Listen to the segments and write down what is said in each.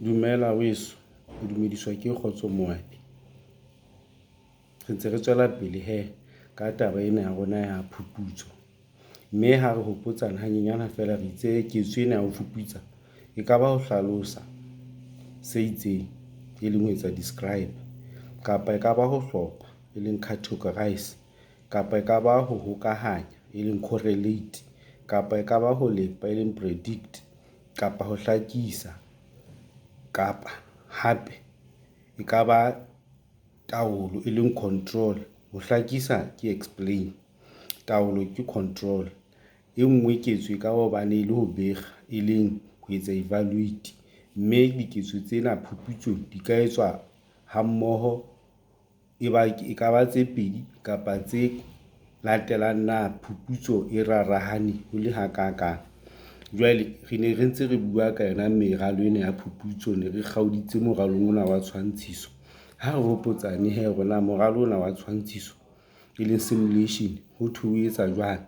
Dumela weso, o dumediswa ke Kgotso Moabi. Re ntse re tswela pele he ka taba ena ya rona ya phuputso. Mme ha re hopotsana hanyenyana feela re itse ketso ena ya ho fuputsa ekaba ho hlalosa se itseng, e leng ho etsa describe kapa ekaba ho hlopha, e leng categorize kapa ekaba ho hokahanya, e leng correlate kapa ekaba ho lepa, e leng predict kapa ho hlakisa kapa hape ekaba taolo, e leng control. Ho hlakisa ke explain, taolo ke control. E nngwe ketso e ka hobane e le ho bekga, e leng ho etsa evaluate. Mme diketso tsena phuputsong di ka etswa ha mmoho e ba ekaba tse pedi kapa tse latelang na phuputso e rarahane ho le hakakang. Jwale re ne re ntse re bua ka yona meralo ena ya phuputso, ne re kgaoditse moralong ona wa tshwantshiso. Ha re hopotsane he hore na moralo ona wa tshwantshiso, e leng simulation, ho thwe o etsa jwang.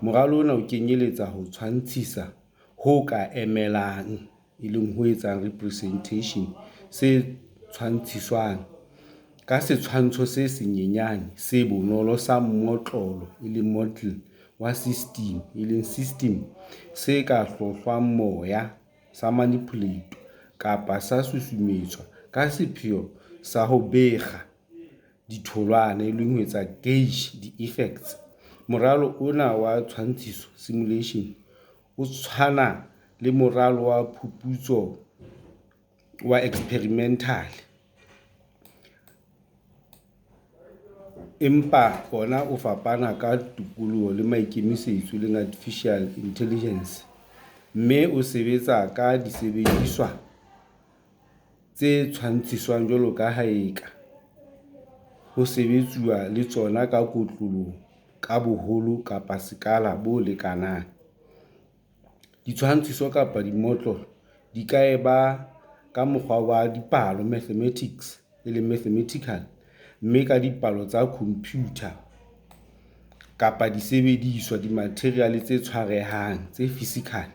Moralo ona o kenyeletsa ho tshwantshisa ho ka emelang, e leng ho etsang representation se tshwantshiswang ka setshwantsho se senyenyane, se bonolo sa mmotlolo, e leng model wa system, e leng system se ka hlohlwang moya, sa manipulate-wa kapa sa susumetswa ka sepheo sa ho bekga ditholwana, e leng ho etsa gauge di-effects. Moralo ona wa tshwantshiso, simulation, o tshwana le moralo wa phuputso wa experimental, empa ona o fapana ka tokoloho le maikemisetso, e leng artificial intelligence, mme o sebetsa ka disebediswa tse tshwantshiswang jwalo ka ha eka ho sebetsuwa le tsona ka kotloloho ka boholo kapa sekala bo lekanang. Ditshwantshiso kapa dimmotlolo di ka eba ka mokgwa wa dipalo, mathematics, e leng mathematical, mme ka dipalo tsa khomputha kapa disebediswa, dimatheriale tse tshwarehang, tse physical,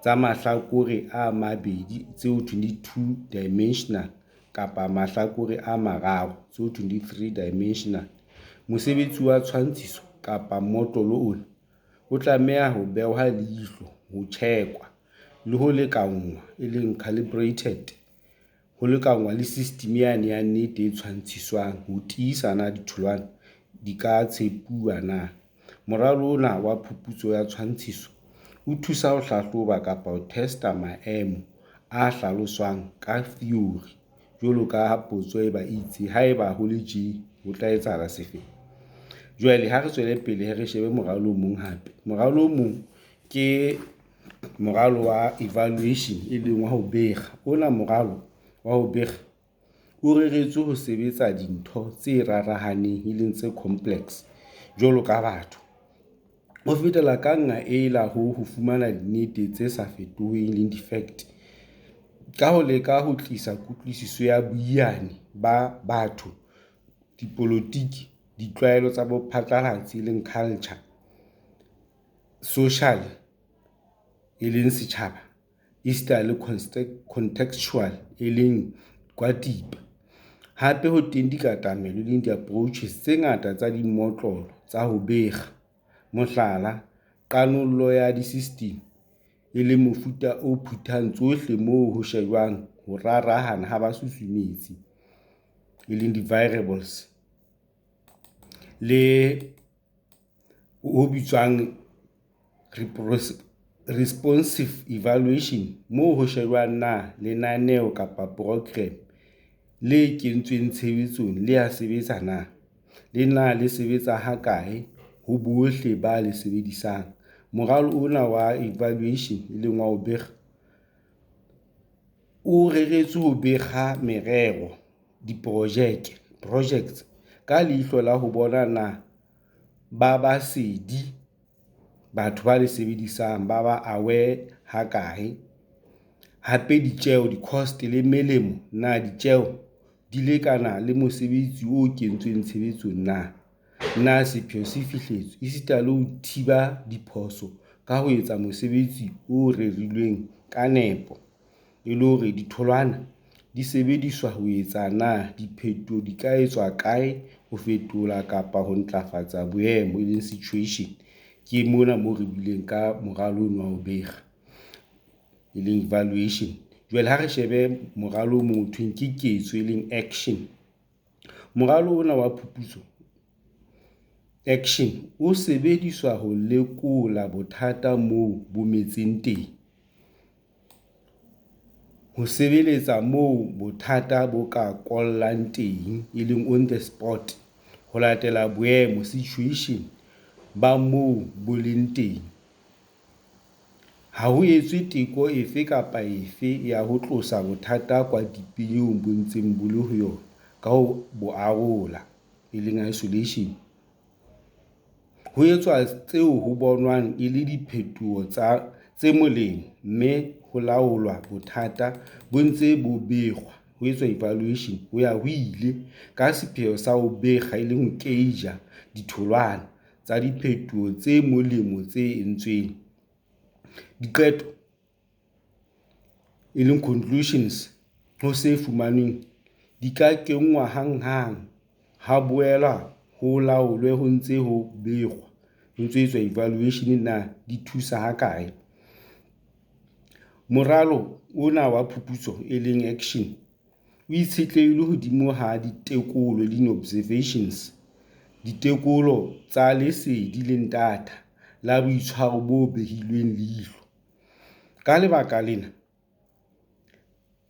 tsa mahlakore a mabedi, tseo ho thweng di two dimensional kapa mahlakore a mararo, tseo ho thweng di three dimensional. Mosebetsi wa tshwantshiso kapa mmotlolo ona o tlameha ho behwa leihlo, ho tjhekwa, le ho lekanngwa, e leng calibrated, ho lekanngwa le system yane ya nnete e tshwantshiswang ho tiisa na ditholwana di ka tshepuwa na. Moralo ona wa phuputso ya tshwantshiso o thusa ho hlahloba kapa ho test-a maemo a hlaloswang ka theory jwalo ka ha potso e ba itse haeba ho le tje ho tla etsahala se feng. Jwale ha re tswele pele re shebe moralo o mong hape. Moralo o mong ke moralo wa evaluation, e leng wa ho bekga. Ona moralo wa ho bekga o reretswe ho sebetsa dintho tse rarahaneng, e leng tse complex jwalo ka batho. O fetela ka nqa ela ho fumana dinnete tse sa fetoheng, e leng di-fact. Ka ho leka ho tlisa kutlwisiso ya boiyane ba batho, dipolotiki, ditlwaelo tsa bophatlalatsi, e leng culture, social, e leng setjhaba, esita le contextual, e leng kwatipa. Hape ho teng dikatamelo, e leng di-approaches, tse ngata tsa dimmotlolo tsa ho bekga. Mohlala, qanollo ya disystem, e leng mofuta o phuthang tsohle moo ho shejwang ho rarahana ha basusumetsi, e leng di-variables, le ho bitswang responsive evaluation moo ho shejwang na lenaneo kapa programme le kentsweng tshebetsong le a sebetsa na, le na le sebetsa hakae ho bohle ba le sebedisang. Moralo ona wa evaluation, e leng wa ho bekga, o reretswe ho bekga merero, diprojeke, projects, ka leihlo la ho bona na ba ba sedi, batho ba le sebedisang, ba ba aware hakae. Hape ditjeo, di-cost, le melemo, na ditjeo di lekana le mosebetsi o kentsweng tshebetsong na? Na sepheo se fihletswe? Esita le ho thiba diphoso ka ho etsa mosebetsi o rerilweng ka nepo. E le hore ditholwana di sebediswa ho etsa na, diphetoho di ka etswa kae ho fetola kapa ho ntlafatsa boemo, e leng situation. Ke mona moo re buileng ka moralo ono wa ho bekga, e leng valuation. Jwale ha re shebe moralo o mong ho thweng ke ketso, e leng action. Moralo ona wa phuputso, action, o sebediswa ho lekola bothata moo bo metseng teng. Ho sebeletsa moo bothata bo ka kollang teng, e leng on the spot. Ho latela boemo, situation, ba moo bo leng teng. Ha ho etswe teko efe kapa efe ya ho tlosa bothata kwatipeng eo bo ntseng bo le ho yona ka ho bo arola, e leng isolation. Ho etswa tseo ho bonwang e le diphetoho tse molemo, mme ho laolwa bothata bo ntse bo bekgwa, ho etswa evaluation ho-ya-ho-ile ka sepheo sa ho bekga, e leng ho keija ditholwana tsa diphetoho tse molemo tse entsweng. Diqeto, e leng conclusions, ho se fumanweng, di ka kenngwa hanghang, ha boelwa ho laolwe ho ntse ho bekgwa, ho ntso etswa evaluation na di thusa hakae. Moralo ona wa phuputso, e leng action, o itshetlehile hodimo ha ditekolo, e leng observations, ditekolo tsa lesedi le ntata la boitshwaro bo behilweng leihlo. Ka lebaka lena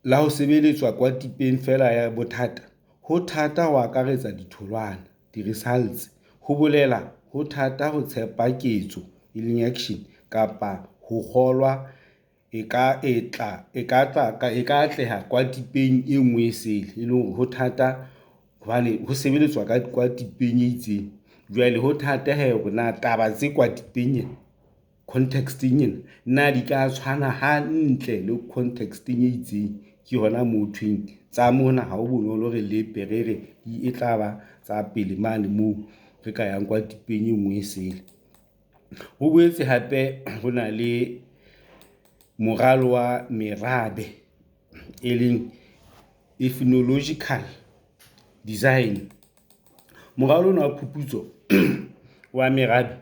la ho sebeletswa kwatipeng feela ya bothata, ho thata ho akaretsa ditholwana, di-results. Ho boela ho thata ho tshepa ketso, e leng action, kapa ho kgolwa e ka atleha kwatipeng e nngwe esele. E leng hore ho thata hobane ho sebeletswa ka kwatipeng e itseng. Jwale ho thata hee hore na taba tse kwatipeng ena, context-eng ena, na di ka tshwana hantle le context-eng e itseng. Ke hona moo ho thweng tsa mona ha ho bonolo re lepe, re re e tla ba tsa pele mane moo re ka yang kwatipeng e nngwe esele. Ho boetse hape ho na le moralo wa merabe, e leng ethnological design. Moralo ona wa phuputso wa merabe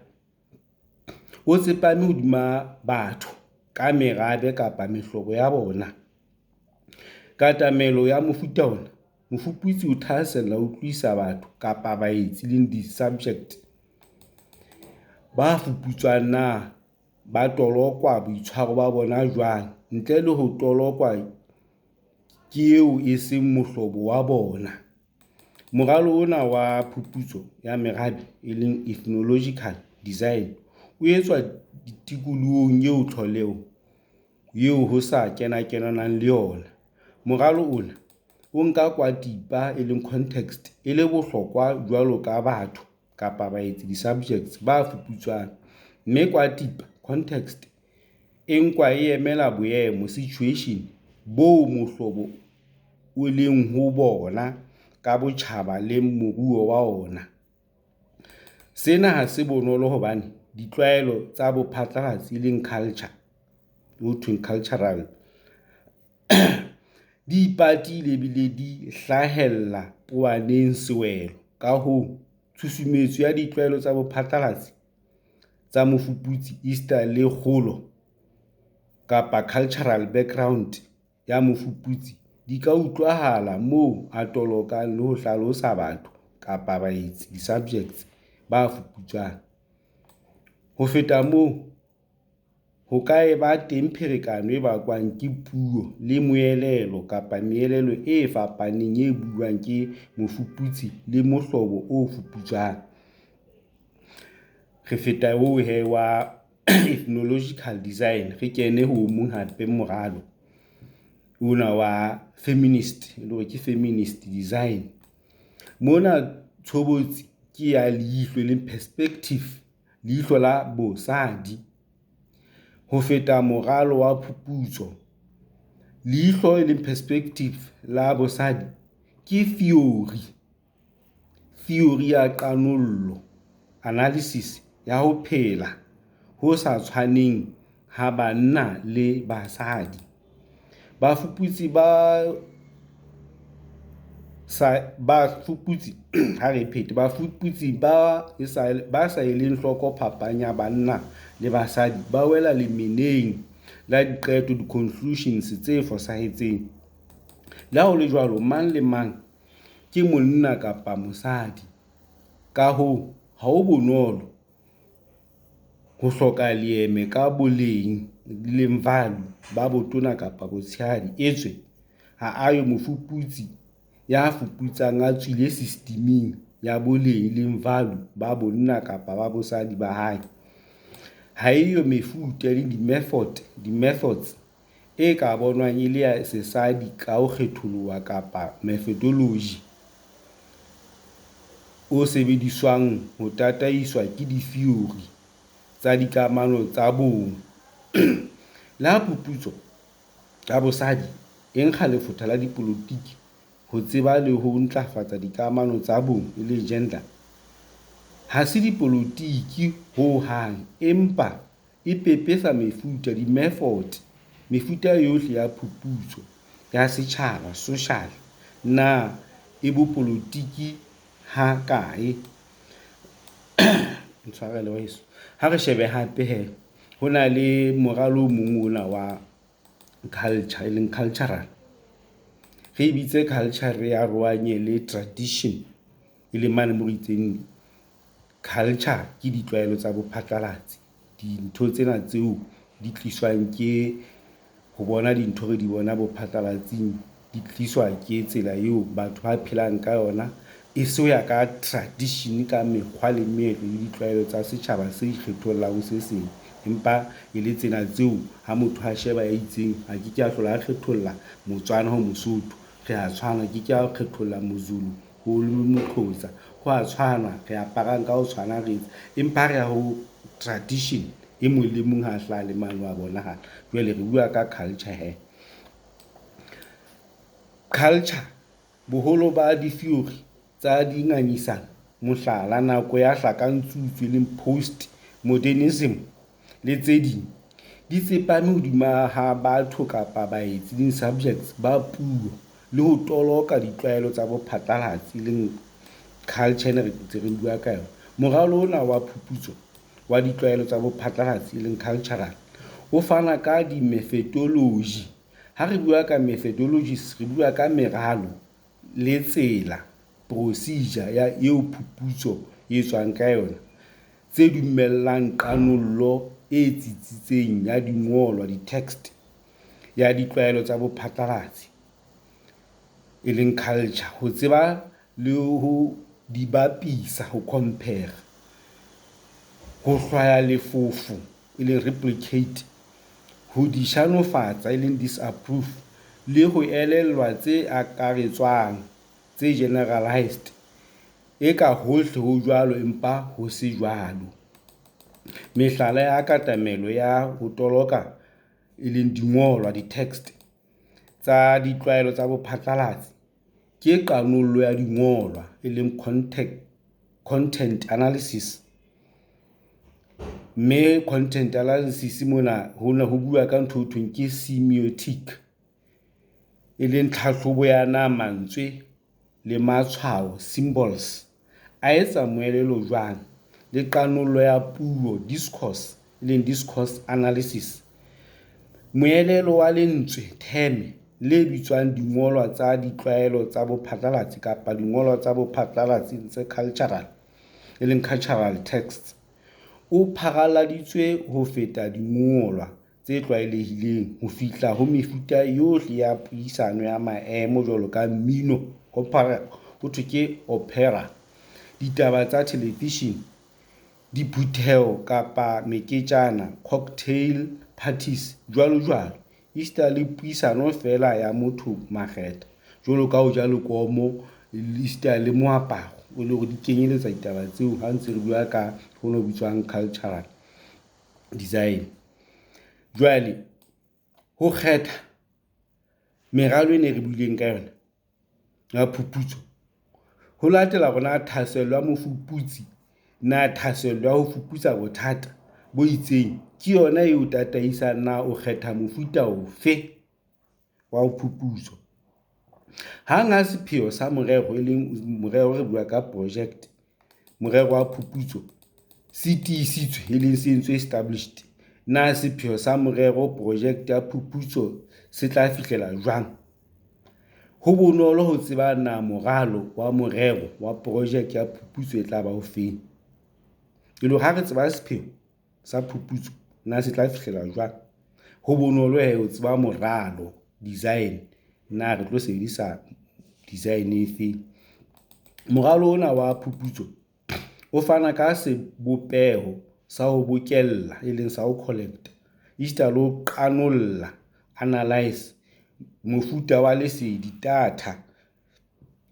o tsepame hodima batho ka merabe kapa mehlobo ya bona. Katamelo ya mofuta ona, mofuputsi o thahasella ho utlwisisa batho kapa baetsi, e leng di-subject, ba fuputswang na ba toloka boitshwaro ba bona jwang ntle le ho tolokwa ke eo e seng mohlobo wa bona. Moralo ona wa phuputso ya merabe, e leng ethnological design, o etswa tikolohong eo tlholeho eo ho sa kenakenanwang le yona. Moralo ona o nka kwatipa, e leng context, e le bohlokwa jwalo ka batho kapa baetsi, di-subjects, ba fuputswang, mme kwatipa, context, e nkwa e emela boemo, situation, boo mohlobo o leng ho bona ka botjhaba le moruo wa ona. Sena ha se bonolo hobane ditlwaelo tsa bophatlalatsi, e leng culture, ho thweng cultural, di ipatile, ebile di hlahella powaneng sewelo. Ka hoo, tshusumetso ya ditlwaelo tsa bophatlalatsi tsa mofuputsi esita le kgolo kapa cultural background ya mofuputsi di ka utlwahala moo a tolokang le ho hlalosa batho kapa baetsi, di-subjects, ba fuputswang. Ho feta moo, ho ka eba teng pherekano e bakwang ke puo le moelelo kapa meelelo e fapaneng e buuwang ke mofuputsi le mohlobo o fuputswang. Re feta oo hee wa ethnological design, re kene ho o mong hape moralo ona wa feminist, e le hore ke feminist design. Mona tshobotsi ke ya leihlo, e leng perspective, leihlo la bosadi ho feta moralo wa phuputso. Leihlo, e leng perspective, la bosadi ke theory, theory ya qanollo, analysis, ya ho phela ho sa tshwaneng ha banna le basadi. Bafuputsi ba sa bafuputsi ha re phete bafuputsi ba sa eleng hloko phapang ya banna le basadi ba wela lemeneng la diqeto di-conclusions tse fosahetseng. Le ha ho le jwalo, mang le mang ke monna kapa mosadi, ka hoo, ha ho bonolo ho hloka leeme ka boleng value ba botona kapa botshehadi etswe ha a yo mofuputsi ya fuputsang a tswile sistiming ya boleng value ba bonna kapa ba bosadi ba hae. Ha e yo mefuta di-methods e ka bonwang e le ya sesadi ka ho kgetholoha kapa methodology o sebediswang ho tataiswa ke ditheori tsa dikamano tsa bong. Le ha phuputso ya bosadi e nkga lefotha la dipolotiki ho tseba le ho ntlafatsa dikamano tsa bong, gender, ha se dipolotiki ho hang, empa e pepesa mefuta di-method yohle ya phuputso ya setjhaba, social, na e bopolotiki ha kae? Ntshwarele weso. Ha re shebe hape he, ho na le moralo o mong ona wa culture, e leng cultural. Re e bitse culture re arohanye le tradition, e leng mane moo re itseng culture ke ditlwaelo tsa bophatlalatsi. Dintho tsena tseo di tliswang ke ho bona dintho re di bona bophatlalatsing, di tliswa ke tsela eo batho ba phelang ka yona e se ho ya ka tradition ka mekgwa le meetlo le ditlwaelo tsa setjhaba se ikgethollang ho se seng. Empa e le tsena tseo ha motho a sheba ya itseng a ke ke a hlola a kgetholla Motswana ho Mosotho, re a tshwana. Ke ke a kgetholla Mozulu ho Moxhosa, ho a tshwana. Re aparang ka ho tshwana, re etsa empa ha re ya ho tradition e mong le mong ha hlaha le mane wa bonahala. Jwale re bua ka culture he. Culture boholo ba di-theory tsa dingangisano, mohlala, nako ya hlakantsutsu e leng post modernism le tse ding, di tsepame hodima ha batho kapa baetsi leng subjects ba puo le ho toloka ditlwaelo tsa bophatlalatsi, e leng culture ena re ntse re bua ka yona. Moralo ona wa phuputso wa ditlwaelo tsa bophatlalatsi, e leng cultural, o fana ka di-methodology. Ha re bua ka methodologies, re bua ka meralo le tsela, procedure ya eo phuputso e etswang ka yona, tse dumellang qanollo e tsitsitseng ya dingolwa, di-text, ya ditlwaelo tsa bophatlalatsi, e leng culture, ho tseba le ho di bapisa, ho compare, ho hlwaya lefofo, e leng replicate, ho di shanofatsa, e leng disapprove, le ho elellwa tse akaretswang, tse generalised. Eka hohle ho jwalo empa ho se jwalo. Mehlala ya katamelo ya ho toloka, e leng dingolwa, di-text, tsa ditlwaelo tsa bophatlalatsi ke qanollo ya dingolwa, e leng content analysis. Mme content analysis mona ho ne ho bua ka ntho e thweng ke semiotic, e leng tlhahlobo ya na mantswe le matshwao, symbols, a etsa moelelo jwang, le qanollo ya puo, discourse, e leng discourse analysis. Moelelo wa lentswe, term, le bitswang dingolwa tsa ditlwaelo tsa bophatlalatsi kapa dingolwa tsa bophatlalatsi tse cultural, e leng cultural texts, o pharalladitswe ho feta dingolwa tse tlwaelehileng ho fihla ho mefuta yohle ya puisano ya maemo jwalo ka mmino, ho thwe ke opera, ditaba tsa television, diphutheho kapa meketjana, cocktail parties, jwalojwalo, esita le puisano feela ya motho makgetha jwalo ka ho ja lekomo esita le moaparo, e le hore di kenyeletsa ditaba tseo ha ntse re bua ka hona ho bitswang cultural design. Jwale ho kgetha meralo ena e re buileng ka yona ya phuputso ho latela hore na thahasello ya mofuputsi, na thahasello ya ho fuputsa bothata bo itseng ke yona eo tataisang na o kgetha mofuta ofe. wa phuputso. Hang ha sepheo sa morero, e leng morero re bua ka project, morero wa phuputso se tiisitswe, e leng se entswe established. Na sepheo sa morero project ya phuputso se tla fihlela jwang? Ho bonolo ho tseba na moralo wa morero wa projeke ya phuputso e tla ba o feng. E le hore ha re tseba sepheo sa phuputso na se tla fihlela jwang, ho bonolo he ho tseba moralo, design, na re tlo sebedisa design e feng. Moralo ona wa phuputso o fana ka sebopeho sa ho bokella, e leng sa ho collect-a esita le ho qanolla, analyse, mofuta wa lesedi, data,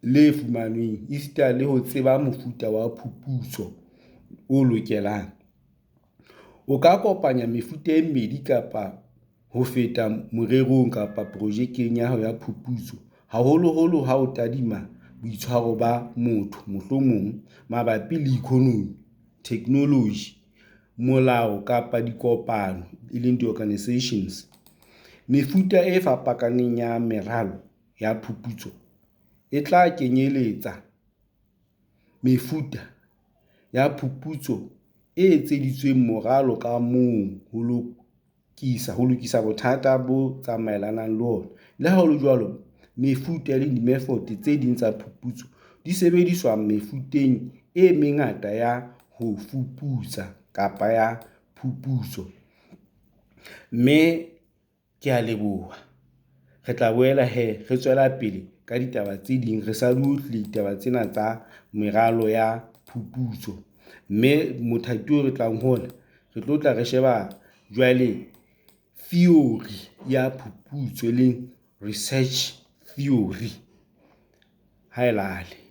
le fumanweng, esita le ho tseba mofuta wa phuputso o lokelang. O ka kopanya mefuta e mmedi kapa ho feta morerong kapa projekeng ya hao ya phuputso, haholoholo ha o tadima boitshwaro ba motho, mohlomong mabapi le ikonomi, theknoloji, molao kapa dikopano, organisations. Mefuta e fapaneng ya meralo ya phuputso e tla kenyeletsa mefuta ya phuputso e etseditsweng moralo ka mong ho lokisa bothata bo tsamaelanang le ona. Le ha ho le jwalo, mefuta, di-method, tse ding tsa phuputso di sebediswa mefuteng e mengata ya ho fuputsa kapa ya phuputso. Mme ke a leboha. Re tla boela he re tswela pele ka ditaba tse ding, re sa dule ditaba tsena tsa meralo ya phuputso. Mme mothati o re tlang ho ona, re tlo tla re sheba jwale theory ya phuputso, e leng research theory. Ha e lale.